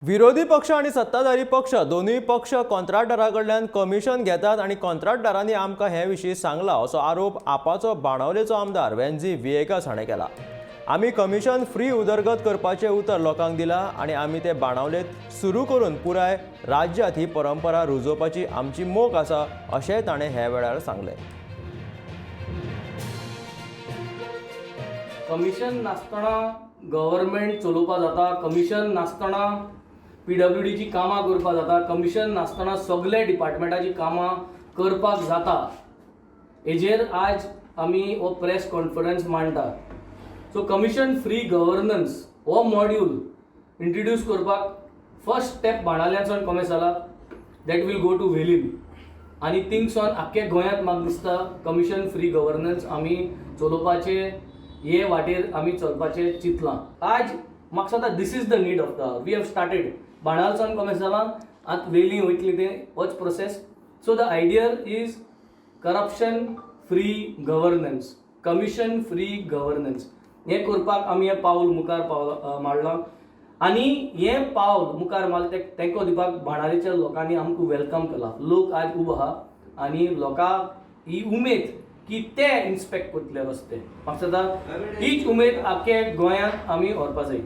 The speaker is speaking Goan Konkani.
विरोधी पक्ष आनी सत्ताधारी पक्ष दोनूय पक्ष कंत्राटदारा कडल्यान कमिशन घेतात आनी कंत्राटदारांनी आमकां हे विशीं सांगलां असो आरोप आपाचो बाणावलेचो आमदार वेन्झी व्हिएगस हाणें केला. आमी कमिशन फ्री उदरगत करपाचें उतर लोकांक दिलां आनी आमी ते बाणावलेंत सुरू करून पुराय राज्यांत ही परंपरा रुजोवपाची आमची मोख आसा अशेंय ताणें हे वेळार सांगलें. कमिशन नासतना गव्हर्मेंट चलोवपा जाता, कमिशन नासतना पीडब्ल्यूडीची कामां करपा जाता, कमिशन नासतना सगळे डिपार्टमेंटाची कामां करपाक जाता. हेजेर आज आमी हो प्रेस कॉन्फरन्स मांडटा. सो कमिशन फ्री गव्हर्नन्स हो मॉड्यूल इंट्रोड्यूस करपाक फर्स्ट स्टेप बाणावल्याच्यान कोमेस जाला. That will go to Velim आनी थिंगसान आख्खे गोंयांत म्हाका दिसता कमिशन फ्री गव्हर्नन्स आमी चलोवपाचे हे वाटेर आमी चलपाचें चिंतलां. आज म्हाका दिसता this is the need of the hour. We have started, बाणावलसान कोमेस जालां, आतां वेली वयतली तें होच process. So the idea is corruption free governance, commission free governance. हें करपाक आमी हें पावल मुखार पावला मारलां आनी हें पावल मुखार मारलें तें तेंको दिवपाक बाणावलेच्या लोकांनी आमकां welcome केला. लोक आज उबो आहा आनी लोकांक ही उमेद की ते इन्स्पेक्ट करतले रस्ते. म्हाका दिसता हीच उमेद आख्खे गोंयांत आमी व्हरपा जाय.